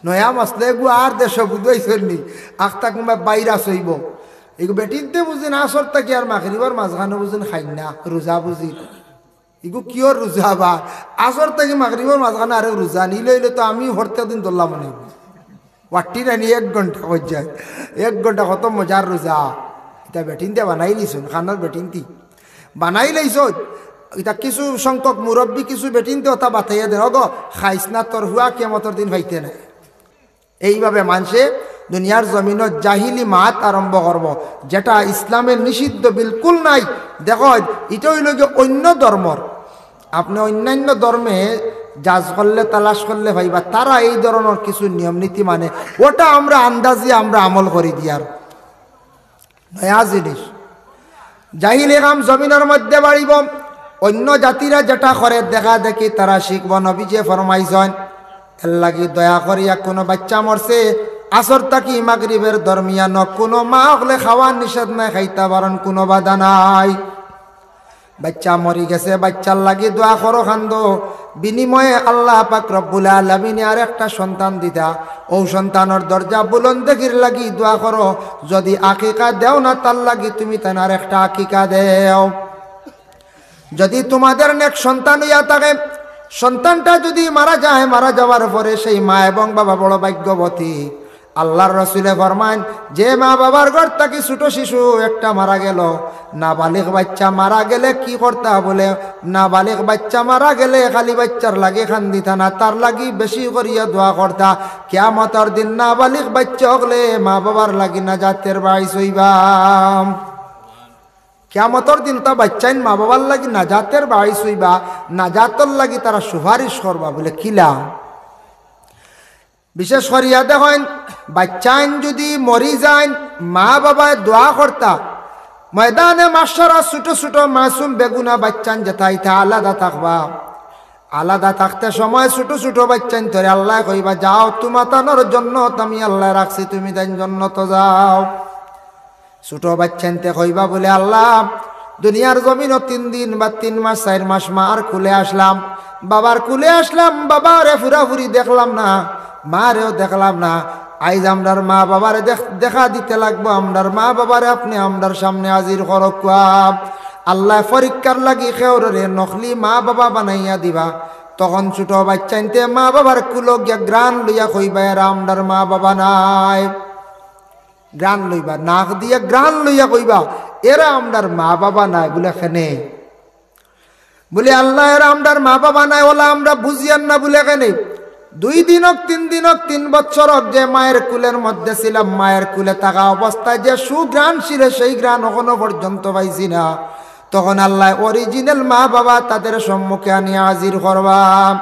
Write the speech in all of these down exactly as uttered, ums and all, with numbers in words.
নয়া মাসলা এগু আর দেশো বুঝাইছইন নি, আখতা কুনবা ভাইরাস অইবো। এগু বেটিন্তে বুঝিন আসর থাকি আর মাগরিবর মাঝখানো বুঝিন খাইন না, রোজা বুঝিন। এগু কিওর রোজা আবার? আসর থাকি মাগরিবর মাঝখানো আরেক রোজা নিলে অইলে তো আমি হরতে দিন ধরলাম মনে অইবো। ওয়াটি নানি এক ঘন্টা পর্যায়ে, এক ঘন্টা কত মজার রোজা। ইতা বেটিন্তে বানাইলিছইন, খানোর বেটিন্তে বানাইলাইছইন। ইতা কিছু সংখ্যক মুরব্বি কিছু বেটিন্তে অতা বাতাইয়া দেন, "ওগো, খাইস না, তোর হুয়া কিয়ামতর দিন পাইতে নায়।" এইভাবে মানষে দুনিয়ার জমিনো জাহিলি মাত আরম্ভ করবো, যেটা ইসলামে নিষিদ্ধ বিলকুল নাই। দেখো, ইটা অইলো গিয়া অইন্য ধর্মর। আপনে অইন্যাইন্য ধর্মে যাচ করলে, তালাশ করলে পাইবা, তারা এই ধরনর কিছু নিয়ম নীতি মানে, ওটা আমরা আন্দাজি আমরা আমল করি দিয়ার। নয়া জিনিস। জাহিলি কাম জমিনর মধ্যে বাড়িবো। অইন্য জাতিরা যেটা করে দেখা দেখি তারা শিখবো। নবীজিয়ে ফরমাইছইন, এরলাগি দয়া করিয়া কুনু বাইচ্চা মরছে, আসর থাকি মাগরিবর দরমিয়ানো কুনু মা অকলে খাওয়ার নিষেধ নাই, খাইতা পারইন, কুনু বাধা নাই। বাইচ্চা মরি গেছে, বাইচ্চার লাগি দোয়া করো, কান্দো। বিনিময়ে আল্লাহ পাক রব্বুল আলামিনে আরেকটা সন্তান দিতা, অউ সন্তানর দরজা বুলন্দ দেখির লাগি দোয়া করো। যুদি আকিকা দেও না, তার লাগি তুমি তান আরেকটা আকিকা দেও। যুদি তোমাদের নেক সন্তান অইয়া থাকে, সন্তানটা যুদি মারা যায়, মারা যাওয়ার পরে সেই মা এবং বাবা বড় ভাগ্যবতী। আল্লাহর রসুলে ফরমাইন, যে মা বাবার ঘর থাকি ছোট শিশু একটা মারা গেল, নাবালিগ বাইচ্চা মারা গেলে কি করতা? বলে, নাবালিগ বাইচ্চা মারা গেলে খালি বাইচ্চার লাগি কান্দিতা না, তার লাগি বেশি করিয়া দোয়া করতা। কিয়ামতর দিন নাবালিগ বাইচ্চা অকলে মা বাবার লাগি নাজাতের বাইস অইবা। কিয়ামতর দিন তা বাইচ্চাইন মা বাবার লাগি নাজাতের বাইস অইবা, নাজাতর লাগি তারা সুপারিশ করবা। বলে, কিলা? বিশেষ করিয়া দেখইন, বাইচ্চাইন যুদি মরি যাইন, মা বাবায় দোয়া করতা, ময়দানে মাশশারো ছোট ছোট মাসুম বেগুনা বাইচ্চাইন যেতা ইতা আলাদা থাকবা। আলাদা থাকতে সময় ছোট ছোট বাইচ্চাইনতরে আল্লায় কইবা, "যাও, তুমাতানর জন্নত আমি আল্লায় রাখছি, তুমি তাইন জন্নতো যাও।" ছোট বাইচ্চাইন্তে কইবা বলে, "আল্লাহ, দুনিয়ার জমিনো তিন দিন বা তিন মাস, চাইর মাস মার কুলে আছলাম, বাবার কুলে আছলাম, বাবারে পুরাপুরি দেখলাম না, মারেও দেখলাম না। আইজ আমরার মা বাবারে দেখ-, দেখা দিতে লাগবো, আমরার মা বাবারে আপনে আমরার সামনে হাজির করউক্কা।" আল্লায় পরীক্ষার লাগি কেউররে নকলি মা বাবা বানাইয়া দিবা। তখন ছোট বাইচ্চাইন্তে মা বাবার কুলো গিয়া ঘ্রাণ লইয়া কইবা, "এরা আমরার মা বাবা নায়।" ঘ্রাণ লইবা, নাক দিয়া ঘ্রাণ লইয়া কইবা, "এরা আমরার মা বাবা নায়।" বলে, "কেনে?" বলে, "আল্লাহ, এরা আমরার মা বাবা নায়, অলা আমরা বুঝিয়ার না।" বলে, "কেনে?" দুই দিন অউক, তিন দিন অউক, তিন বছর অউক, যে মায়ের কুলের মধ্যে ছিলাম, মায়ের কুলে থাকা অবস্থায় যে সুঘ্রাণ ছিল, সেই ঘ্রাণ অখনো পর্যন্ত পাইছি না। তখন আল্লায় original মা বাবা তাদের সম্মুখে আনিয়া হাজির করবা।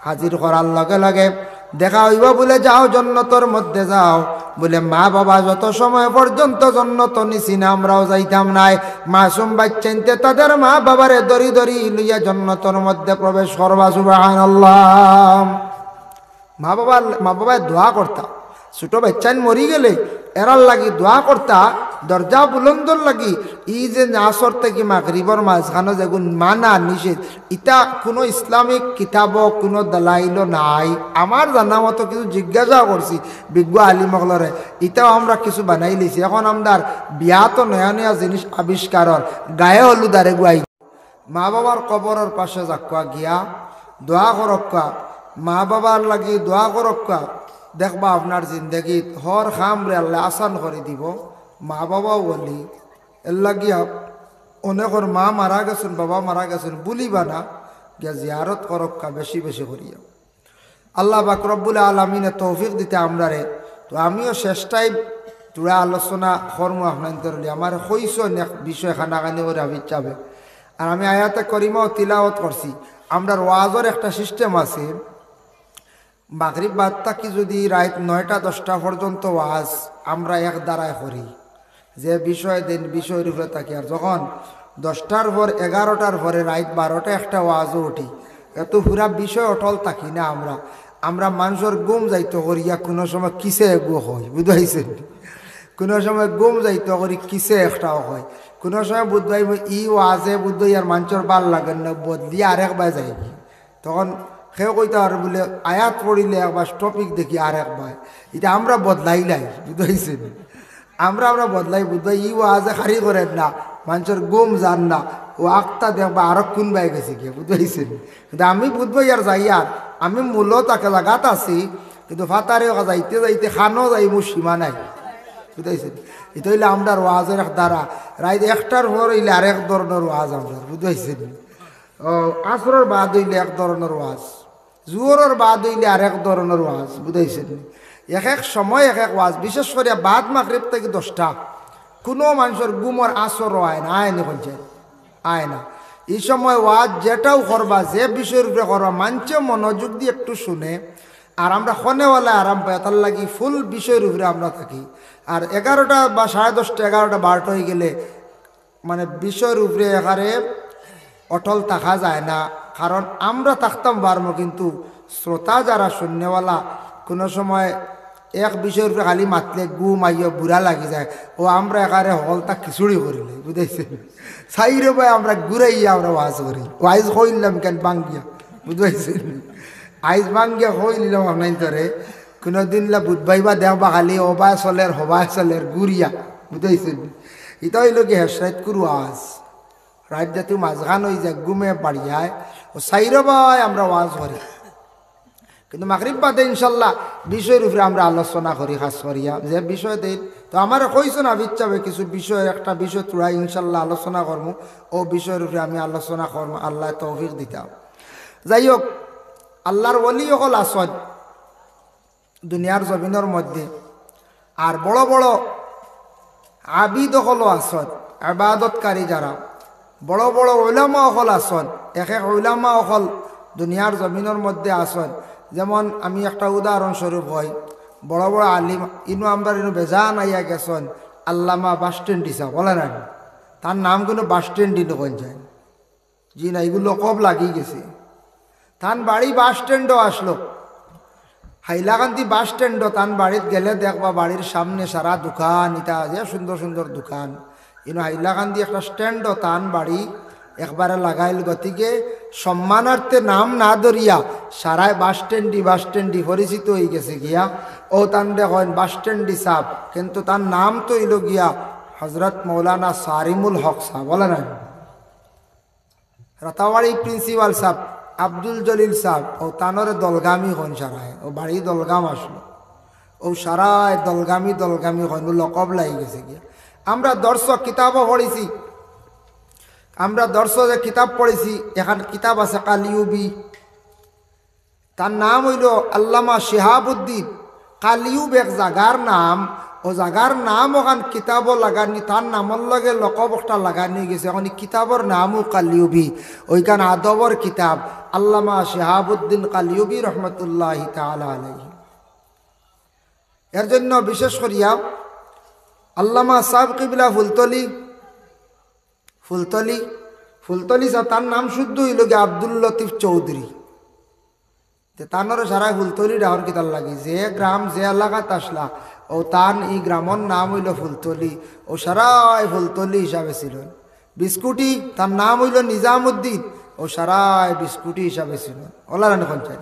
হাজির করার লগে লগে দেখা অইবো বলে, "যাও, জন্নতর মধ্যে যাও।" বলে, "মা বাবা যত সময় পর্যন্ত জন্নতো নিছি না, আমরাও যাইতাম নায়।" মাসুম বাইচ্চাইন্তে তাদের মা বাবারে ধরি ধরি লইয়া জন্নতর মধ্যে প্রবেশ করবা। সুবহানাল্লাহ। মা বাবা, মা বাবায় দোয়া করতা, ছোট বাইচ্চাইন মরি গেলে এরার লাগি দোয়া করতা, দরজা বুলন্দর লাগি। ই যে আসর থাকি মাগরিবর মাঝখানো যেগুন মানা নিষেধ, ইতা কুনু ইসলামিক কিতাবো, কুনু দালাইলো নাই। আমার জানা মতো কিছু জিজ্ঞাসা করছি বিজ্ঞ আলিম অকলরে, ইতাও আমরা কিছু বানাইলিছি। এখন আমরার বিয়াত নয়া নয়া জিনিস আবিষ্কারর, গায়ে হলুদ আরে গুয়াই। মা বাবার কবরর পাশে যাউক্কা, গিয়া দোয়া করউক্কা, মা বাবার লাগি দোয়া করউক্কা। দেখবা আপনার জিন্দেগিত হর কামরে আল্লায় আসান করি দিবো। মা বাবাও অলি, এরলাগি অনেকর মা মারা গেছইন, বাবা মারা গেছইন, ভুলিবা না, গিয়া জিয়ারত করউক্কা বেশি বেশি করিয়া। আল্লাহ পাক রব্বুল আলামিনে তৌফিক দিতা আমরারে। তো আমিও শেষ time থুড়া আলোচনা করমু আপনাইন্তর লগে। আমারে কইছইন এক বিষয় কানাকানি করি হাফিজ সাবে। আর আমি আয়াতে করিমাও তিলাওয়াত করছি। আমরার ওয়াজর একটা system আছে, মাগরিব বাদ থাকি যুদি রাইত নয়টা দশটা পর্যন্ত ওয়াজ আমরা এক ধারায় করি, যে বিষয় দেইন বিষয়র উপরে থাকি। আর যখন দশটার পর, এগারোটার পরে রাইত বারোটা একটা ওয়াজো উঠি, এত পুরা বিষয় অটল থাকি না আমরা। আমরা মানষর ঘুম যাইতো করিয়া কুনু সময় কিসা এগু কই, বুঝাইছইন? কুনু সময় ঘুম যাইতো করি কিসা একটাও কই, কুনু সময় বুঝবায় ই ওয়াজে বুঝবায় আর মানষর ভালা লাগের না, বদলি আরেকবার যাইগি। তখন কেউ কইতা পারে বুলে, আয়াত পড়িলে একবার, টপিক দেখি আর একবার। ইটা আমরা বদলাইলাই, বুঝাইছে নি? আমরা, আমরা বদলাই, বুঝবায়, ই ওয়াজে খারি করের না, মানষর ঘুম যার না, ও আখতা দেখবা আরো কুনবায় গেছে গিয়া, বুঝাইছে নি? কিন্তু আমি বুঝবায় আর যাই আর, আমি মূলত একটা জাগাত আছি, কিন্তু ফাতারে ওকা যাইতে যাইতে খানো যাইমু সীমা নাই, বুঝাইছে নি? ইটা অইলে আমরার ওয়াজর এক ধারা, রাইত একটার পর অইলে আরেক ধরনর ওয়াজ আমরার, বুঝাইছে নি? ও, আসরর বাদ অইলে এক ধরনর ওয়াজ, জুহরর বাদ অইলে আরেক ধরনর ওয়াজ, বুঝাইছে নি? এক এক সময় এক এক ওয়াজ, বিশেষ করিয়া বাদ মাগরিব থাকি দশটা, কুনু মানষর ঘুমর আছর অয় না, আয় নি কইছে, আয় না। ই সময় ওয়াজ যেটাও করবা, যে বিষয়র উপরে করবা, মানষে মনোযোগ দি একটু হুনে, আর আমরা হুনেওয়ালা আরাম পাই, তার লাগি ফুল বিষয়র উপরে আমরা থাকি। আর এগারোটা বা সাড়ে দশটা, এগারোটা, বারোটা অইগেলে মানে বিষয়র উপরে একেবারে অটল থাকা যায় না, কারণ আমরা থাকতাম পারমু, কিন্তু শ্রোতা যারা হুননেওয়ালা, কুনু সময় এক বিষয়র উপরে খালি মাতলে ঘুম আইয়া বুড়া লাগি যায়, ও আমরা একেবারে হকলতা খিচুড়ি করিলাই, বুঝাইছে নি? চাইরোবায় আমরা ঘুরাইয়া আমরা ওয়াজ করি, ওয়াজ কইলাম কেন ভাঙ্গিয়া, বুঝাইছে নি? আইজ ভাঙ্গিয়া কইলিলাম আপনাইনতরে, কুনুদিনলা বুধবাইবা দেখবা খালি ওবায় চলের, হবায় চলের, ঘুরিয়া, বুঝাইছে নি? ইটা অইলো গি হেশরাইত কুরু আজ। রাইত জাতি মাঝখান অইযায়, ঘুমে বাড়িয়ায়, ও চাইরোবায় আমরা ওয়াজ করি। কিন্তু মাগরিব বাদে ইনশাল্লাহ বিষয়র উপরে আমরা আলোচনা করি, খাস করিয়া যে বিষয় দেই। তো আমারে কইছইন হাফিজ সাবে কিছু বিষয়, একটা বিষয় থুড়া ইনশাল্লাহ আলোচনা করমু, ও বিষয়র উপরে আমি আলোচনা করমু, আল্লায় তৌফিক দিতা। যাই হোক, আল্লার ওলি অকল আছইন দুনিয়ার জমিনর মধ্যে, আর বড় বড় আবিদ অকলও আছইন, ইবাদতকারী যারা, বড় বড় উলামা অকল আছইন। এক এক উলামা অকল দুনিয়ার জমিনর মধ্যে আছইন। যেমন আমি একটা উদাহরণস্বরূপ কই, বড় বড় আলিম ইনো আমরার ইনো বেজান আইয়া গেছইন, আল্লামা বাসস্ট্যান্ডি সাব, বলে না? তান নাম কুনু বাসস্ট্যান্ডি নি কইন যায়? জি না, ইগু লকব লাগি গেছে। তান বাড়ি বাসস্ট্যান্ডো আছলো, হাইলাকান্দি বাসস্ট্যান্ডো। তান বাড়িত গেলে দেখবা বাড়ির সামনে সারা দোকান, ইটা যে সুন্দর সুন্দর দোকান। ইনো হাইলাকান্দি একটা স্ট্যান্ডো তান বাড়ি একবারে লাগাইল। গতিকে সম্মানার্থে নাম না ধরিয়া সারায় বাসস্ট্যান্ডি, বাসস্ট্যান্ডি পরিচিত অইগেছে গিয়া। ও তানরে কইন বাসস্ট্যান্ডি সাব, কিন্তু তান নাম তো অইলো গিয়া হজরত মৌলানা সারিমুল হক সাব, বলে না? রাতাবাড়ি প্রিন্সিপাল সাব, আব্দুল জলিল সাব, ও তানরে দলগামী কইন সারায়, ও বাড়ি দলগাম আছলো। ও সারায় দলগামী, দলগামী কইন, ও লকব লাগি গেছে গিয়া। আমরা দর্শ কিতাবও পড়ছি, আমরা দর্শ যে কিতাব পড়ছি, এখান কিতাব আছে কালিউবি, তান নাম অইলো আল্লামা শিহাবুদ্দিন। কালিউব এক জাগার নাম, ও জাগার নাম অখান কিতাবো লাগানি, তান নামর লগে লকব একটা লাগানি গেছে। অখন ই কিতাবর নামও কালিউবি, অউখান আদবর কিতাব, আল্লামা শিহাবুদ্দিন কালিউবি রহমতুল্লাহি তাআলা আলাইহি। এর জন্য বিশেষ করিয়া আল্লামা সাব কিবলা ফুলতলি, ফুলতলি, ফুলতলি সাব, তান নাম শুদ্ধ অইলো গি আব্দুল লতিফ চৌধুরী। তে তানরে সারায় ফুলতলি ডাকইন কিতার লাগি? যে গ্রাম যে এলাকাত আছলা, ও তান ই গ্রামর নাম অইলো ফুলতলি, ও সারায় ফুলতলি হিসাবে চিনইন। বিস্কুটি, তান নাম অইলো নিজামুদ্দিন, ও সারায় বিস্কুটি হিসাবে চিনইন। অলা রানি কইন চাই?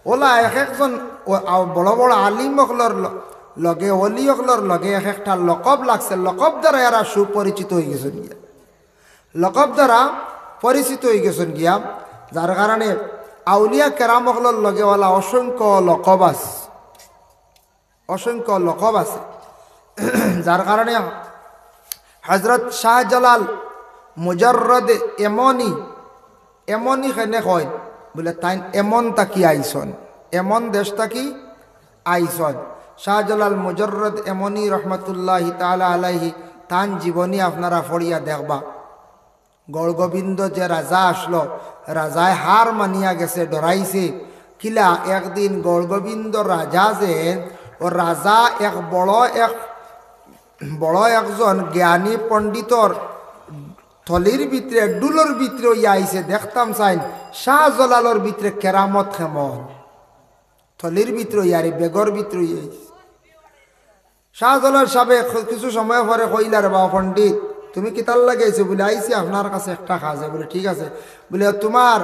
অলা এক একজন ও, আ, বড় বড় আলিম অকলর ল-, লগে, অলি অকলর লগে এক একটা লকব লাগছে, লকব দ্বারা এরা সুপরিচিত অইগেছইন গিয়া। লকব দ্বারা পরিচিত অইগেছইন গিয়া, যার কারণে আউলিয়া কেরাম অকলর লগে অলা অসংখ্য লকব আছে, অসংখ্য লকব আছে। যার কারণে হজরত শাহজালাল মুজাররদ এমনি, এমনি কেনে কইন? বুলে তাইন এমন থাকি আইছইন, এমন দেশ থাকি আইছইন। শাহজালাল মুজাররদ এমনি রহমতুল্লাহি তাআলা আলাইহি, তান জীবনী আপনারা পড়িয়া দেখবা। গৌড়গোবিন্দ যে রাজা আছলো, রাজায় হার মানিয়া গেছে, ডরাইছে। কিলা, একদিন গৌড়গোবিন্দ রাজা যে, ও রাজা এক বড় এক, বড় একজন জ্ঞানী পণ্ডিতর থলির ভিতরে, ডুলর ভিতরে অইয়া আইছে, দেখতাম চাইন শাহজালালর ভিতরে কেরামত কেমন। থলির ভিতরে অইয়া, আরে বেগর ভিতরে অইয়া আইছে। শাহজালাল সাবে খ-, কিছু সময় পরে কইলা, "রে বাবা পণ্ডিত, তুমি কিতার লাগি আইছো?" বুলে, "আইছি আপনার কাছে একটা কাজে।" বুলে, "ঠিক আছে।" বুলে, "তুমার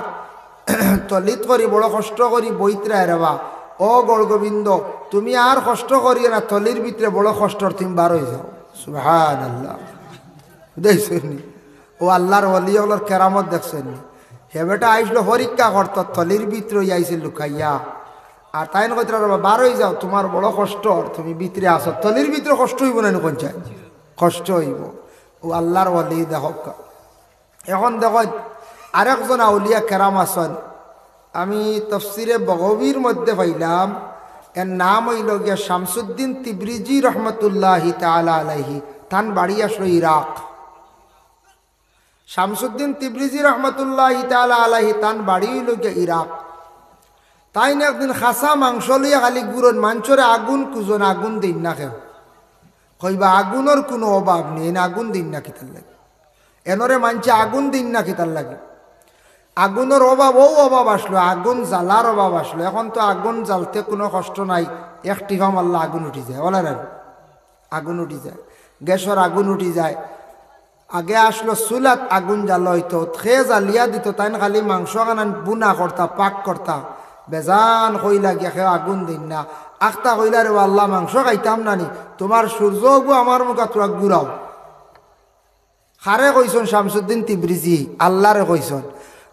তলিত করি বড় কষ্ট করি বইতরায় রে বা। ও গৌর গোবিন্দ, তুমি আর কষ্ট করিও না, তলির ভিতরে বড় কষ্টর, তুমি বার অই যাও। সুবহানাল্লাহ। দেখছইন নি? ও আল্লাহর ওলি অকলর কেরামত দেখছইন নি? হে বেটা আইছিল পরীক্ষা করতো, তলির ভিতরে আইছিল লুকাইয়া। আর তাইন কইতরা রে বা, বার অই যাও, তুমার বড় কষ্ট, তুমি ভিতরে আছো, তলির ভিতরে কষ্ট অইবো না নি? কইন চাই, কষ্ট অইবো। ও আল্লাহর ওলি দেখউক্কা। এখন দেখইন, আরেকজন আউলিয়া কেরাম আছইন, আমি তফসিরে বগবীর মধ্যে পাইলাম, এর নাম অইলো গিয়া শামসুদ্দিন তিবরিজি রহমতুল্লাহি তাআলা আলাইহি। তান বাড়ি আছলো ইরাক। শামসুদ্দিন তিবরিজি রহমতুল্লাহি তাআলা আলাইহি, তান বাড়ি অইলো গিয়া ইরাক। তাইন একদিন খাসা মাংস লইয়া খালি ঘুরইন, মানষরে আগুন খুজইন, আগুন দেইন না কেউ। কইবা, "আগুনর কুনু অভাব নাই, এনে আগুন দেইন না কিতার লাগি?" এনরে মানষে আগুন দেইন না কিতার লাগি? আগুনর অভাব, অউ অভাব আছলো, আগুন জ্বালার অভাব আছলো। এখন তো আগুন জ্বালতে কুনু কষ্ট নাই, এক টিফা মারলে আগুন উঠি যায়, অলা না নি? আগুন উঠি যায়, গ্যাসর আগুন উঠি যায়। আগে আছলো চুলাত আগুন জ্বালা অইতো, তে জ্বালিয়া দিতো, তাইন খালি মাংস খানান বুনা করতা, পাক করতা। বেজান কইলা গিয়া কেউ আগুন দেইন না। আখতা কইলা, "রে বা আল্লাহ, মাংস খাইতাম না নি, তুমার সূর্য অগু আমার মুখা তুরা ঘুরাও।" কারে কইছইন? শামসুদ্দিন তিবরিজি, আল্লাহরে কইছইন।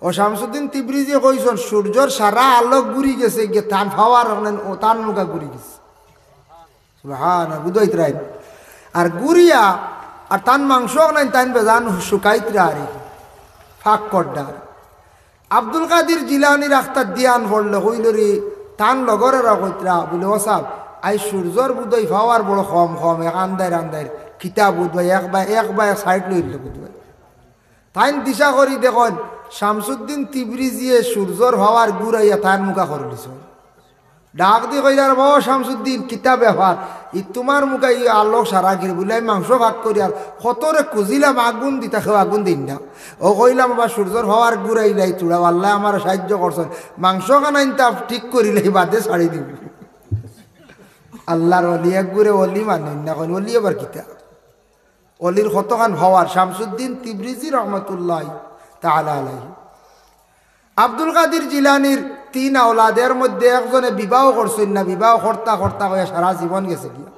ও শামসুদ্দিন তিবরিজি কইছইন, সূর্যর সারা আলো ঘুরি গেছে গিয়া, তান পাওয়ার অখান, ও তান মুখা ঘুরি গেছে। সুবহান, বুঝাইতরাইন। আর ঘুরিয়া, আর তান মাংস অখান তাইন বেজান শুকাইতরা আর কি, ফাঁক করডার। আব্দুল কাদির জিলানীর আখতাত ধিয়ান পড়লো, কইলো রে, তান লগরেরা কইতরা, বুলে, "ও সাব, আইজ সূর্যর বুধই পাওয়ার বড় কম কম, এক আন্দাইর আন্দাইর, কিতা বুধই এক বা এক বা এক সাইড লইল বুধই।" তাইন দিশা করি দেখইন, শামসুদ্দিন তিবরিজিয়ে সূর্যর পাওয়ার ঘুরাইয়া তান মুখা করলিছইন। ডাক দি কইলা, "রে বা শামসুদ্দিন, কিতা ব্যাপার? ই তুমার মুখা ই আলো সারা কিরে?" বুলে, "আমি মাংস ফাঁক করি আর কতরে খুজিলাম আগুন দিতা, কেউ আগুন দেইন না। ও কইলাম, 'বাবা, সূর্যর পাওয়ার ঘুরাইলাই তুরা, আল্লায় আমারে সাহায্য করছইন, মাংস খানাইন তা ঠিক করিলাই, বাদে ছাড়ি দিমু।'" আল্লাহর ওলি একগুরে ওলি মানইন না, কইন ওলি আবার কিতা? ওলির কতখান পাওয়ার, শামসুদ্দিন তিবরিজি রহমতুল্লাহ তাআলা আলাইহি। আব্দুল কাদির জিলানীর তিন আওলাদের মধ্যে একজনে বিবাহ করছইন না, বিবাহ করতা করতা কইয়া সারা জীবন গেছে গিয়া।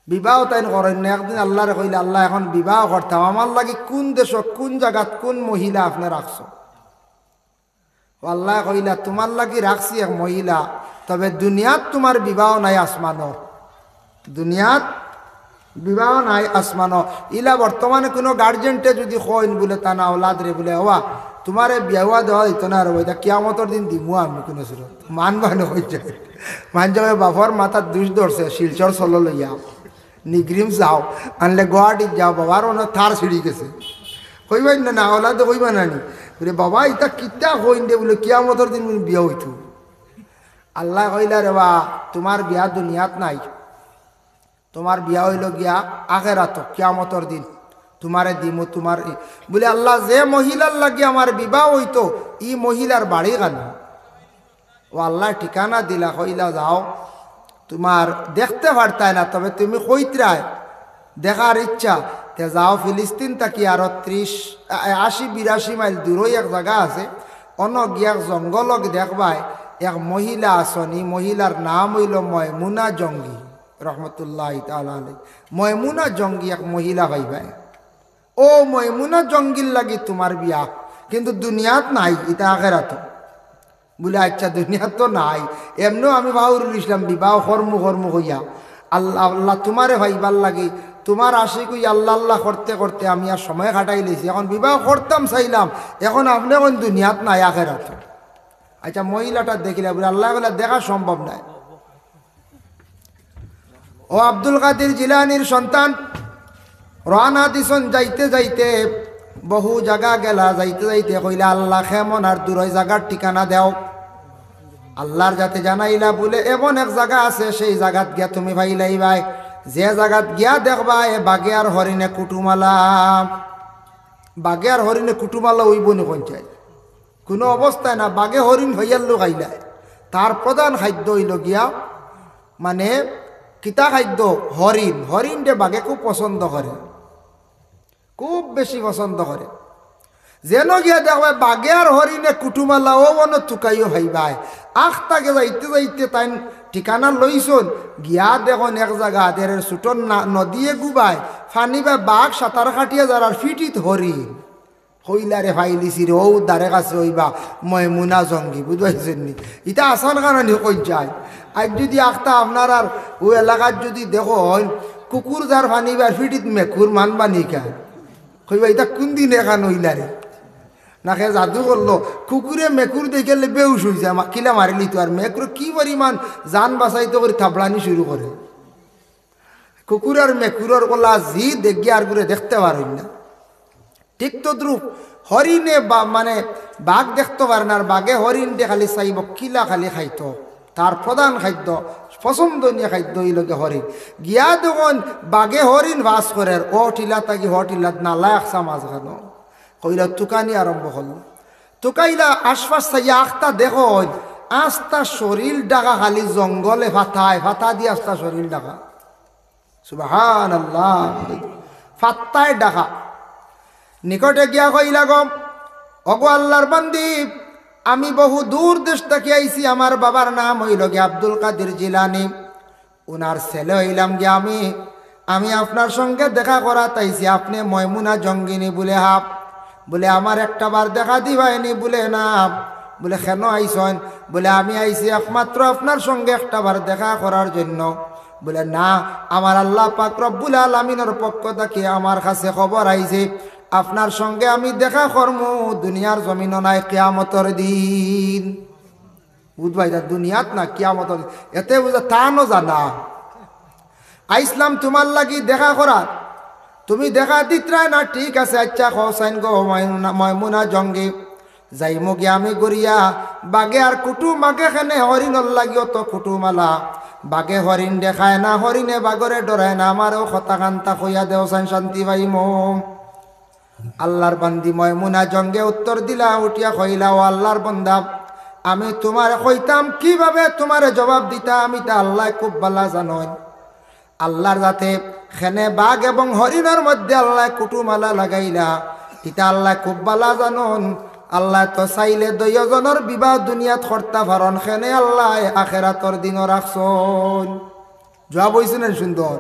বিবাহ তাইন করইন না। একদিন আল্লাহরে কইলা, "আল্লাহ, এখন বিবাহ করতাম, আমার লাগি কুন দেশো, কুন জাগাত, কুন মহিলা আপনে রাখছো?" ও আল্লায় কইলা, "তুমার লাগি রাখছি এক মহিলা, তবে দুনিয়াত তুমার বিবাহ নাই আসমানো, দুনিয়াত বিবাহ নাই আসমানো।" ইলা বর্তমানে কুনু গার্জেন্টে যুদি কইন বুলে, "তান আওলাদরে বুলে, 'ওবা, তুমারে বিয়া দেওয়া অইতো না রে বা, ইতা কিয়ামতর দিন দিমু আমি কুনু সুরত।'" মানবা না কইছে। মানষে কয়, "বাপর মাথাত দুষ ধরছে, শিলচর চলো লইয়া।" নিগ্রিম যাও, আনলে গুয়াহাটিত যাও, বাবার অনো তার ছিড়ি গেছে। কইবা না, না, আওলাদে কইবা না নি? বুলে, "বাবা, ইতা কিতা কইন দে?" বুলে, "কিয়ামতর দিন বুলে বিয়া অইতো।" আল্লায় কইলা, "রে বা, তুমার বিয়া দুনিয়াত নাই, তুমার বিয়া অইলো গিয়া আখেরাতো, কিয়ামতর দিন তুমারে দিমু, তুমার ই-" বুলে, "আল্লাহ, যে মহিলার লাগি আমার বিবাহ অইতো, ই মহিলার বাড়ি কানো?" ও আল্লায় ঠিকানা দিলা, কইলা, "যাও, তুমার দেখতে পারতায় না, তবে তুমি কইতরায়, দেখার ইচ্ছা, তে যাও, ফিলিস্তিন থাকি আরো ত্রিশ, আ-, আশি বিরাশি মাইল দূরই এক জাগা আছে, অনো গিয়া এক জঙ্গলো দেখবায়, এক মহিলা আছইন, ই মহিলার নাম অইলো ময়মুনা জঙ্গি, রহমতুল্লাহি তাআলা আলাইহা। ময়মুনা জঙ্গি এক মহিলা পাইবায়।" ও ময়মুনা জঙ্গির লাগি তুমার বিয়া, কিন্তু দুনিয়াত নাই, ইতা আখেরাতো। বুলে, "আচ্ছা, দুনিয়াত তো নাই, এমনেও আমি বাউরুল ইসলাম বিবাহ করমু করমু কইয়া, আল্লাহ, আল্লাহ, তুমারে পাইবার লাগি, তুমার আশিক অই আল্লাহ আল্লাহ করতে করতে আমি আর সময় কাটাইলিছি, এখন বিবাহ করতাম চাইলাম, এখন আপনে কইন দুনিয়াত নাই, আখেরাতো।" আচ্ছা, মহিলাটা দেখিলা, বুলে, "আল্লায় কইলা দেখা সম্ভব নায়।" ও আব্দুল কাদির জিলানীর সন্তান, রওয়ানা দিছইন, যাইতে যাইতে বহু জাগা গেলা, যাইতে যাইতে কইলা, "আল্লাহ, কেমন আর দূরই জাগার ঠিকানা দেও।" আল্লাহর যাতে জানাইলা, বুলে, "এমন এক জাগা আছে, সেই জাগাত গিয়া তুমি পাইলাইবায়, যে জাগাত গিয়া দেখবায় বাঘে আর হরিণে কুটুমালা।" বাঘে আর হরিণে কুটুমালা অইবো নি কইন চাই? কুনু অবস্থায় না, বাঘে হরিণ পাইয়ার লগে খাইলায়। তার প্রধান খাদ্য অইলো গিয়া, মানে, কিতা খাদ্য? হরিণ। হরিণরে বাঘে খুব পছন্দ করে, খুব বেশি পছন্দ করে। যেন গিয়া দেখবায় বাঘে আর হরিণে কুটুমালা, অউ অনো তুকাইও পাইবায়। আখতা গিয়া যাইতে যাইতে তাইন ঠিকানা লইছইন, গিয়া দেখইন এক জাগাত এরে ছুটো না-, নদী এগু বায়, পানি বায় বাঘ সাঁতার কাটিয়া যার আর ফিটিত হরিণ। কইলা রে পাইলিছি রে, অউ ধারে কাছে অইবা ময়মুনা জঙ্গি, বুঝবায়নি? ইতা আছান কানানি কই যায়। আইজ যুদি আখতা আপনারার অউ এলাকাত যুদি দেখইন, কুকুর যার পানি বায় ফিটিত মেকুর, মানবানি কেনে? কইবা, "ইতা কুন দিন এখান অইলা রে?" না কে জাদু করলো, কুকুরে মেকুর দেখিলে বেহুশ অইযায়, মা-, কিলা মারিলিতো, আর মেকুরে কি পরিমাণ জান বাচাইতো করি থাবড়ানি শুরু করে। কুকুর আর মেকুরর কলা জি দেখি আর গুরে দেখতে পারইন না। ঠিক তদ্রূপ হরিণে বা-, মানে বাঘ দেখতো পারে না, আর বাঘে হরিণরে খালি চাইবো, কিলা খালি খাইতো। তার প্রধান খাদ্য, পছন্দনীয় খাদ্য অইলো গি হরিণ। গিয়া দেখইন বাঘে হরিণ বাস করের, অউ টিলা থাকি হউ টিলাত নালা একসা মাঝখানো। কইলা তুকানি আরম্ভ করলো। তুকাইলা আশপাশ চাইয়া আখতা দেখইন, আস্তা শরীল ঢাকা খালি জঙ্গলে পাতায়, পাতা দি আস্তা শরীল ঢাকা। সুবহানাল্লাহ। পাতায় ঢাকা। নিকটে গিয়া কইলা গো, "ওগো আল্লার বান্দি, আমি বহু দূর দেশ থাকি আইছি, আমার বাবার নাম অইলো গি আব্দুল কাদির জিলানী।" উনার ছেলে অইলাম গিয়া আমি, আমি আপনার সঙ্গে দেখা করাত আইছি, আপনে ময়মুনা জঙ্গিনী বুলে হাফ, বুলে আমার একটা বার দেখা দিবায়নি বুলে না, বুলে কেন আইছইন, বুলে আমি আইছি একমাত্র আপনার সঙ্গে একটা বার দেখা করার জন্য, বুলে না, আমার আল্লা পাক রব্বুল আলামিনর পক্ষ থাকি আমার কাছে খবর আইছে, আপনার সঙ্গে আমি দেখা করমু দুনিয়ার জমিনো নায় কিয়ামতর দিন। বুঝবায় ইতা দুনিয়াত না কিয়ামত, এতে বুঝা তানও জানা। আইসলাম তুমার লাগি দেখা করার, তুমি দেখা দিতরায় না, ঠিক আছে, আইচ্ছা, কও চাইন গো, ময়মুনা, ময়মুনা জঙ্গি, যাইমু গি আমি ঘুরিয়া, বাঘে আর কুটুম, বাঘে কেনে হরিণর লাগি অত কুটুমালা, বাঘে হরিণরে খায় না, হরিণে বাঘরে ডরায় না, আমারেও কথা কান্তা কইয়া দেও চাইন শান্তি পাইমু। আল্লার বান্দি ময়মুনা জঙ্গে উত্তর দিলা, উঠিয়া কইলা, "ও আল্লার বান্দা, আমি তুমারে কইতাম কিভাবে তুমারে জবাব দিতাম, ইতা আল্লায় খুব বালা জানইন।" আল্লার যাতে খেনে বাঘ এবং হরিণর মধ্যে আল্লায় কুটুমালা লাগাইলা, ইতা আল্লায় খুব বালা জানইন। আল্লায় তো চাইলে দুইওজনর বিবাহ দুনিয়াত করতা পারইন, খেনে আল্লায় আখেরাতর দিনও রাখছইন। জবাব অইছে না সুন্দর?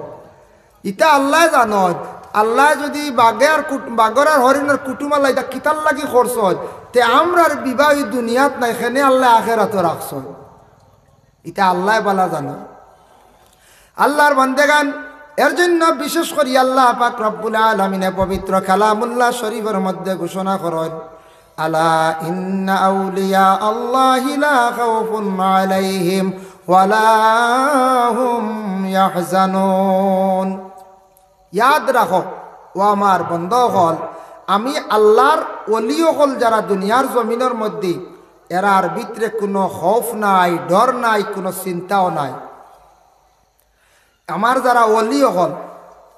ইতা আল্লায় জানইন। আল্লায় যুদি বাঘে আর কুট-, বাঘর আর হরিণর কুটুমালা ইতা কিতার লাগি করছইন, তে আমরার বিবাহ ই দুনিয়াত নায়, খেনে আল্লায় আখেরাতো রাখছইন। ইতা আল্লায় বালা জানইন। আল্লার বান্দেগান, এর জন্য বিশেষ করি আল্লা পাক রব্বুল আলামিনে পবিত্র কালামুল্লাহ শরীফর মধ্যে ঘোষণা করইন, "আলা ইন্না আউলিয়া আল্লাহি লা খাউফুন আলাইহিম ওয়া লা হুম ইয়াহজানুন।" ইয়াদ রাখো, ও আমার বন্দা অকল, আমি আল্লার ওলি অকল যারা দুনিয়ার জমিনর মধ্যে, এরার ভিতরে কুনু খৌফ নাই, ডর নাই, কুনু চিন্তাও নাই। আমার যারা ওলি অকল,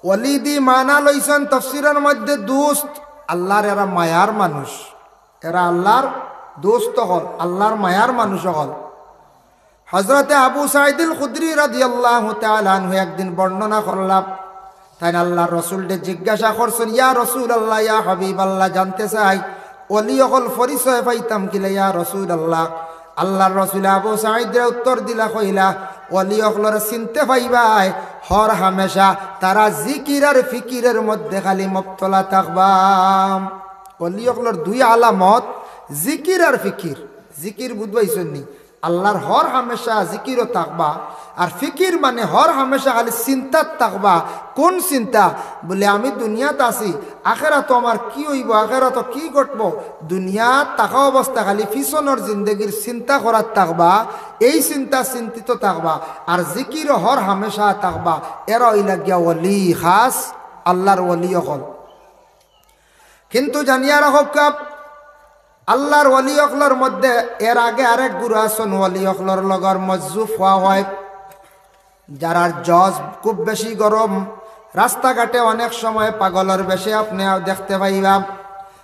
ওলি দি মানা লইছইন তফসিরর মধ্যে দুস্ত, আল্লার এরা মায়ার মানুষ, এরা আল্লার দুস্ত অকল, আল্লার মায়ার মানুষ অকল। হজরতে আবু সাঈদুল খুদরি রাদিয়াল্লাহু তাআলা আনহু একদিন বর্ণনা করলা, তাইন আল্লার রসুলরে জিজ্ঞাসা করছইন, "ইয়া রাসূলুল্লাহ, ইয়া হাবিবাল্লাহ, জানতে চাই, ওলি অকল পরিচয় পাইতাম কিলা ইয়া রাসূলুল্লাহ?" আল্লার রসুলে আবু সাঈদরে উত্তর দিলা, কইলা, "ওলি অকলরে চিনতে পাইবায়, হর হামেশা তারা জিকির আর ফিকিরর মধ্যে খালি মবতলা থাকবা।" ওলি অকলর দুই আলামত, জিকির আর ফিকির। জিকির বুঝবাইছইন নি? আল্লার হর হামেশা জিকিরও থাকবা, আর ফিকির মানে হর হামেশা খালি চিন্তাত থাকবা। কোন চিন্তা? বুলে, "আমি দুনিয়াত আছি, আখেরাতো আমার কি অইবো, আখেরাতো কি ঘটবো?" দুনিয়াত থাকা অবস্থা খালি পিছনর জিন্দেগির চিন্তা করাত থাকবা, এই চিন্তা চিন্তিত থাকবা, আর জিকিরও হর হামেশা থাকবা। এরা অইলা গিয়া ওলি খাস, আল্লার ওলি অকল। কিন্তু জানিয়া রাখউক্কা, আল্লার ওলি অকলর মধ্যে এর আগে আরেক গুরু আছইন, ওলি অকলর লগর মজ্জুফ অওয়া হয়, যারার জজ খুব বেশি গরম, রাস্তাঘাটে অনেক সময় পাগলর বেশে আপনে দেখতে পাইবা।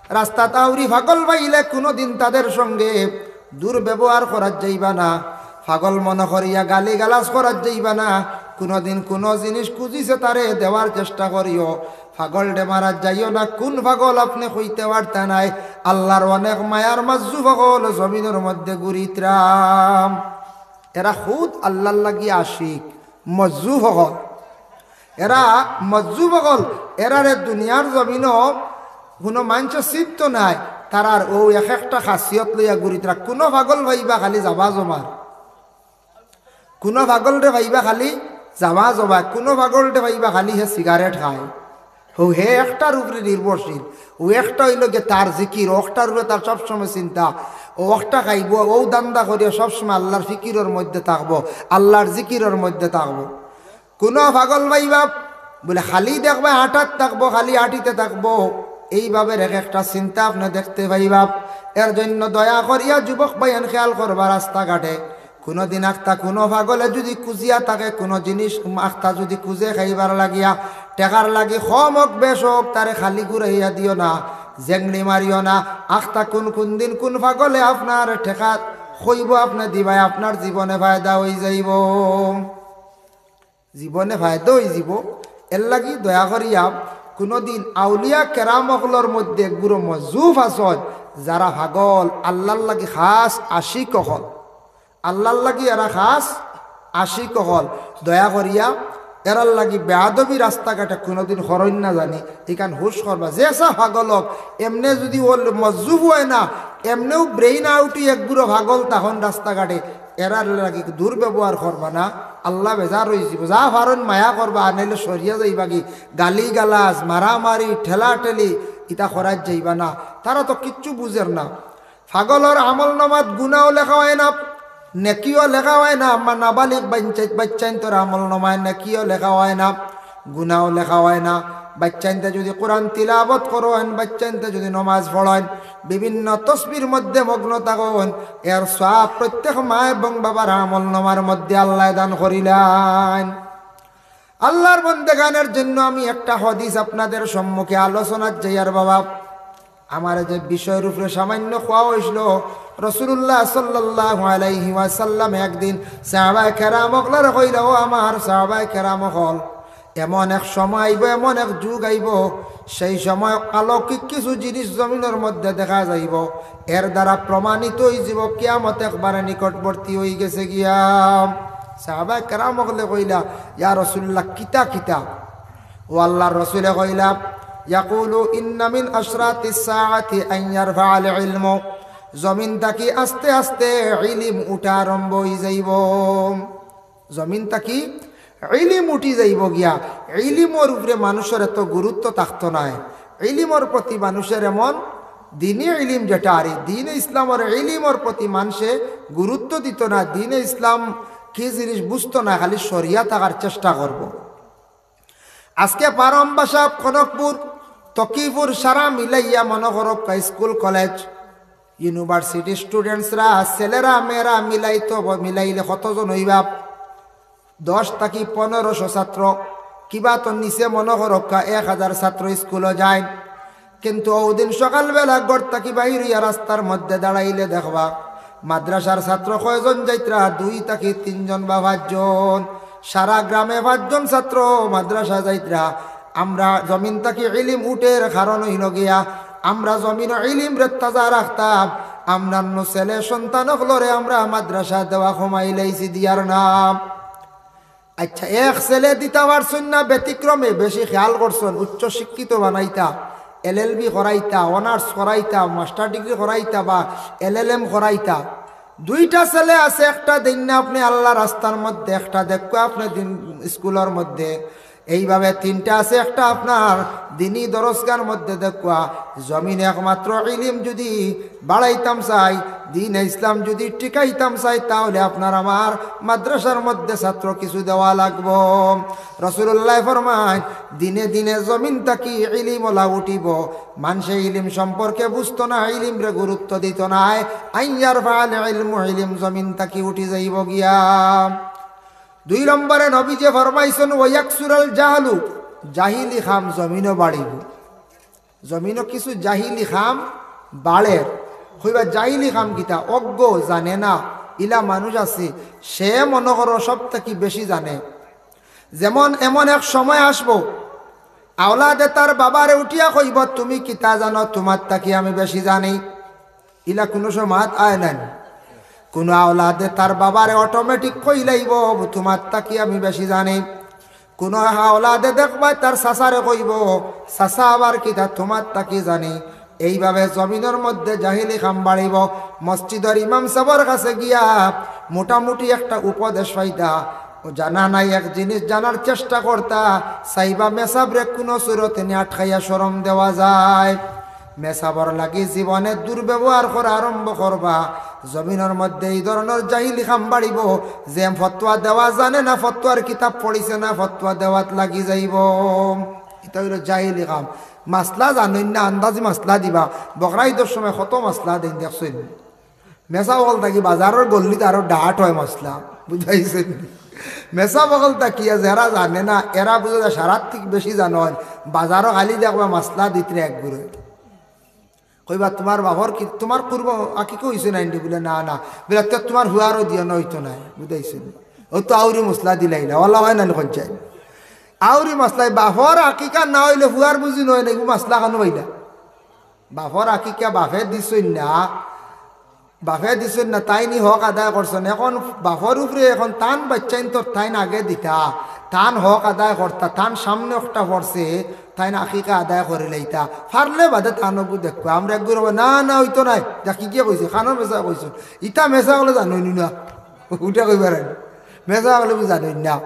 রাস্তাত আউরি পাগল পাইলে কুনুদিন তাদের সঙ্গে দুর্ব্যবহার করাত যাইবা না, পাগল মনো করিয়া গালিগালাজ করাত যাইবা না। কুনুদিন কুনু জিনিস খুজিছে তারে দেওয়ার চেষ্টা করিও। পাগলরে মারাত যাইও না, কুন পাগল আপনে কইতে পারতা নায়। আল্লার অনেক মায়ার মজ্জুব অকল জমিনর মধ্যে ঘুরিত্রা। এরা খুদ আল্লার লাগি আশিক, মজ্জুব অকল। এরা মজ্জুব অকল, এরারে দুনিয়ার জমিনো কুনু মানষে চিনতো নায়। তারার অউ এক একটা খাসিয়ত লইয়া ঘুরিত্রা। কুনু পাগল পাইবা খালি জাবা জমার, কুনু পাগলরে পাইবা খালি জাবা জমার, কুনু পাগলরে পাইবা খালি হে সিগারেট খায়। অউ হে একটার উপরে নির্ভরশীল। অউ একটা অইলো গিয়া তার জিকির, অউ একটার উপরে তার সবসময় চিন্তা। অউ একটা খাইবো, অউ ধান্দা করিয়া সবসময় আল্লার ফিকিরর মধ্যে থাকবো, আল্লার জিকিরর মধ্যে থাকবো। কুনু পাগল পাইবা বুলে খালি দেখবা আটাত থাকবো, খালি আটিতে থাকবো। এইভাবে এক একটা চিন্তা আপনে দেখতে পাইবা। এর জন্য দয়া করিয়া যুবক ভাইয়াইন খেয়াল করবা রাস্তাঘাটে। কুনুদিন আখতা কুনু পাগলে যুদি খুজিয়া থাকে কুনু জিনিস, আখতা যুদি খুজে খাইবার লাগিয়া, টেকার লাগি কম অউক বেশ অউক, তারে খালি ঘুরাইয়া দিও না, জেংড়ি মারিও না। আখতা কুন কুন দিন কুন পাগলে আপনার টেকা কইবো আপনে দিবায়, আপনার জীবনে ফায়দা অইযাইবো। জীবনে ফায়দা অইযিবো। এরলাগি দয়া করিয়া কুনুদিন আউলিয়া কেরাম অকলর মধ্যে এগুরো মজ্জুব আছইন, যারা পাগল, আল্লার লাগি খাস আশিক অকল, আল্লার লাগি এরা খাস আশিক অকল, দয়া করিয়া এরার লাগি বেয়াদবি রাস্তাঘাটে কুনুদিন করইন না জানি, ইখান হুশ করবা। যেছা পাগল অউক, এমনে যুদি অউ মজ্জুব অয় না, এমনেউ brain out এগুরো পাগল তখন রাস্তাঘাটে, এরার লাগি দুর্ব্যবহার করবা না, আল্লা বেজার অইযিবো। যা পারইন মায়া করবা, আর নাইলে সরিয়া যাইবাগি। গালি গালাজ, মারামারি, ঠেলাঠেলি, ইতা করাত যাইবা না। তারা তো কিচ্ছু বুঝের না। পাগলর আমলনামাত গুনাও লেখা অয় না, নেকিও লেখা অয় না। আম্মা নাবালিগ বাইচ্চা-, বাইচ্চাইন্তর আমলনামায় নেকিও লেখা অয় না, গুনাও লেখা অয় না। বাইচ্চাইন্তে যুদি কোরআন তিলাওয়াত করইন, বাইচ্চাইন্তে যুদি নমাজ পড়ইন, বিভিন্ন তসবির মধ্যে মগ্ন থাকইন, এর সওয়াব প্রত্যেক মা এবং বাবার আমলনামার মধ্যে আল্লায় দান করিলাইন। আল্লার বন্দেগানের জন্য আমি একটা হাদিস আপনাদের সম্মুখে আলোচনাত যাইয়ার বাবা। আমারে যে বিষয়র উপরে সামান্য কওয়া অইছিল, রাসুলুল্লাহ সাল্লাল্লাহু আলাইহি ওয়াসাল্লাম একদিন সাহাবায়ে কেরাম অকলরে কইলা, "ও আমার সাহাবায়ে কেরাম অকল, এমন এক সময় আইবো, এমন এক যুগ আইবো, সেই সময় অলৌকিক কিছু জিনিস জমিনর মধ্যে দেখা যাইবো, এর দ্বারা প্রমাণিত অইযিবো কিয়ামত একবারে নিকটবর্তী অইগেছে গিয়া।" সাহাবায়ে কেরাম অকলে কইলা, "ইয়া রাসুলুল্লাহ, কিতা কিতা?" ও আল্লার রাসুলে কইলা, "ইয়াকুলু ইন্না মিন আশরাতিস সাআতি আন ইয়ারফাআল ইলমু।" জমিন থাকি আস্তে আস্তে ইলিম উঠা আরম্ভ অইযাইবো। জমিন থাকি ইলিম উঠি যাইবো গিয়া। ইলিমর উপরে মানুষর এত গুরুত্ব থাকতো নায়। ইলিমর প্রতি মানুষর এমন দিনি ইলিম যেটা, আর এই দিনে ইসলামর ইলিমর প্রতি মানষে গুরুত্ব দিতো না। দিনে ইসলাম কি জিনিস বুঝতো না, খালি সরিয়া থাকার চেষ্টা করবো। আজকে পারম বাসা, কনকপুর, তকিপুর সারা মিলাইয়া মনো করউক্কা স্কুল, কলেজ, ইউনিভার্সিটি স্টুডেন্টসরা, ছেলেরা, মেয়েরা মিলাইতো ব-, মিলাইলে কতজন অইবা? দশ থাকি পনেরোশো ছাত্র, কিবা তো নিচে মনো করউক্কা এক হাজার ছাত্র স্কুলো যাইন। কিন্তু অউ দিন সকালবেলা ঘর থাকি বাইর অইয়া রাস্তার মধ্যে দাঁড়াইলে দেখবা, মাদ্রাসার ছাত্র কয়জন যাইত্রা? দুই থাকি তিনজন বা পাঁচজন। সারা গ্রামে পাঁচজন ছাত্র মাদ্রাসা যাইত্রা। আমরা জমিন থাকি ইলিম উঠের কারণ অইলো গিয়া, আমরা জমিনো ইলিমরে তাজা রাখতাম। আমরার নু ছেলে সন্তান অকলরে আমরা মাদ্রাসা দেওয়া কমাইলাইছি, দিয়ার না। আচ্ছা, এক ছেলে দিতা পারছইন না, ব্যতিক্রমে বেশি খেয়াল করছইন, উচ্চ শিক্ষিত বানাইতা, এলএলবি করাইতা, অনার্স করাইতা, মাস্টার ডিগ্রি করাইতা বা এলএলএম করাইতা। দুইটা ছেলে আছে, একটা দেইন না আপনে আল্লার রাস্তার মধ্যে, একটা দেখউক্কা আপনে দিন স্কুলর মধ্যে, এইভাবে তিনটা আছে, একটা আপনার দিনি দরসগার মধ্যে দেখউক্কা। জমিনে একমাত্র ইলিম যুদি বাড়াইতাম চাই, দিনে ইসলাম যুদি টিকাইতাম চাই, তাহলে আপনার আমার মাদ্রাসার মধ্যে ছাত্র কিছু দেওয়া লাগবো। রাসুলুল্লায় ফরমাইন, দিনে দিনে জমিন থাকি ইলিম অলা উঠিবো। মানষে ইলিম সম্পর্কে বুঝতো না, ইলিমরে গুরুত্ব দিতো না। আন ইয়ারফাআল ইলমু, ইলিম জমিন থাকি উঠি যাইবো গিয়া। দুই নম্বরে নবীজিয়ে ফরমাইছইন, "ওয়া ইয়াকসুরাল জাহলু", জাহিলি কাম জমিনো বাড়িবো। জমিনো কিছু জাহিলি কাম বাড়ের। কইবা, "জাহিলি কাম কিতা?" অজ্ঞ, জানে না, ইলা মানুষ আছে, সে মনো করো সব থাকি বেশি জানে। যেমন এমন এক সময় আসবো, আওলাদে তার বাবারে উঠিয়া কইবো, "তুমি কিতা জানো, তুমার থাকি আমি বেশি জানি।" ইলা কুনু সময় মাত আয় না নি? কুনু আওলাদে তার বাবারে automatic কইলাইবো, "তুমার থাকি আমি বেশি জানি।" কুনু আওলাদে দেখবায় তার চাচারে কইবো, "চাচা আবার কিতা, তুমার থাকি জানি।" এইভাবে জমিনর মধ্যে জাহিলি কাম বাড়িবো। মসজিদর ইমাম সাবর কাছে গিয়া মোটামুটি একটা উপদেশ পাইতা, ও জানা নাই এক জিনিস জানার চেষ্টা করতা, চাইবা মেসাবরে কুনু সুরতে নি আটকাইয়া শরম দেওয়া যায়। মেসাবর লাগি জীবনে দুর্ব্যবহার করা আরম্ভ করবা, জমিনর মধ্যে ই ধরনর জাহিলি কাম বাড়িবো। যে ফতোয়া দেওয়া জানে না, ফতোয়ার কিতাব পড়িছে না, ফতোয়া দেওয়াত লাগি যাইবো। ইটা অইলো জাহিলি কাম। মাসলা জানইন না, আন্দাজি মাসলা দিবা। বকরা ইদর সময় কত মাসলা দেইন দেখছইন। মেসাব অকল থাকি বাজারর গল্লিত আরো ডাট অয় মাসলা, বুঝাইছইন নি? মেসাব অকল থাকিয়া যেরা জানে না, এরা বুঝা যায় সারার থাকি বেশি জানইন। বাজারো খালি দেখবা মাসলা দিতরে এক গুরে। কইবা, "তুমার বাপর কি, তুমার কুরবা আকিকা অইছে না ইন্দি?" বুলে, "না, না।" বুলে, "তে তুমার হুয়ারও দিও না, অইতো নায়।" বুঝাইছইন নি? ও তো আউরি মাসলা দিলাইলা, ওলা অয় না নি কইন চাই। আউরি মাসলা, বাপর আকিকা না অইলে হুয়ার বুঝি নয় না, ইগু মাসলা কানো পাইলা? বাপর আকিকা বাপে দিছইন না, বাপে দিছইন না, তাইন ই হক আদায় করছইন। এখন বাপর উপরে এখন তান বাইচ্চাইন্তর তাইন আগে দিতা, তান হক আদায় করতা, তান সামনে একটা পড়ছে, তাইন আকিকা আদায় করিলাইতা। পারলে বাদে তান অগু দেখবা। আমরা এক গুরে, "না, না, অইতো নায়।" দেখি গিয়া কইছে, কানোর মেসায় কইছইন। ইতা মেসা অকলে জানইন না। উঠে কইবার আগে। মেসা অকলে জানইন না।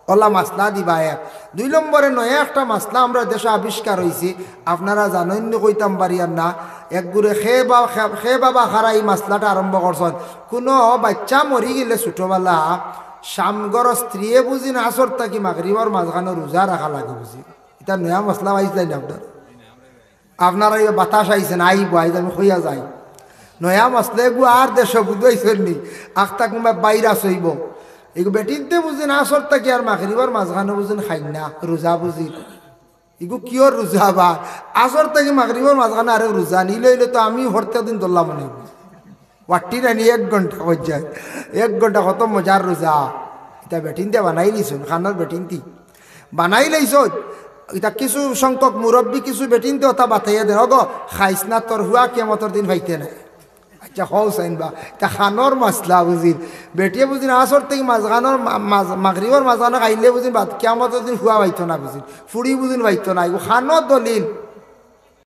ওলা মাসলা দিবা এক। দুই নম্বরে নয়া একটা মাসলা আমরার দেশো আবিষ্কার অইছে, আপনারা জানইন নি কইতাম পারিয়ার না। এক গুরে খে বা-, খে, খে বাবা খারা ই মাসলাটা আরম্ভ করছইন। কুনু বাইচ্চা মরি গেলে ছোটবেলা, স্বামীর স্ত্রীয়ে বুঝিন আছর থাকি মাগরিবর মাঝখানো রোজা রাখা লাগে বুঝি। ইটা নয়া মাসলা পাইছলাইন আপনারা? আপনারা ইয়া বাতাস আইছে না, আইবো, আইজ আমি কইয়া যাই। নয়া মাসলা এগু আর দেশো বুঝাইছইন নি, আখতা কুনবা ভাইরাস অইবো। এগু বেটিন্তে বুঝিন আছর থাকি আর মাগরিবর মাঝখানো বুঝিন খাইন না, রোজা বুঝিন। ইগু কিওর রোজা আবার? আছর থাকি মাগরিবর মাঝখানো আরেক রোজা, নিলে অইলে তো আমি প্রত্যেক দিন ধরলাম মনে অইবো। ওয়াট্টি নানি এক ঘন্টা অই যায়, এক ঘন্টা কত মজার রোজা। ইতা বেটিন্তে বানাইলিছইন, খানোর বেটিন্তে বানাইলাইছইন। ইতা কিছু সংখ্যক মুরব্বি কিছু বেটিন্তে ওতা বাতাইয়া দেইন, "ওগো, খাইছ না, তোর হুয়া কিয়ামতর দিন পাইতে নায়।" আচ্ছা, কও চাইন বা, ইতা খানোর মাসলা বুঝিন। বেটিয়ে বুঝিন আছর থাকি মাঝখানোর মা-, মাঝ-, মাগরিবর মাঝখানো খাইলে বুঝিন বাদ কিয়ামতর দিন হুয়া পাইতো না বুঝিন, ফুড়ি বুঝিন পাইতো না। ইগু খানোর দলিল।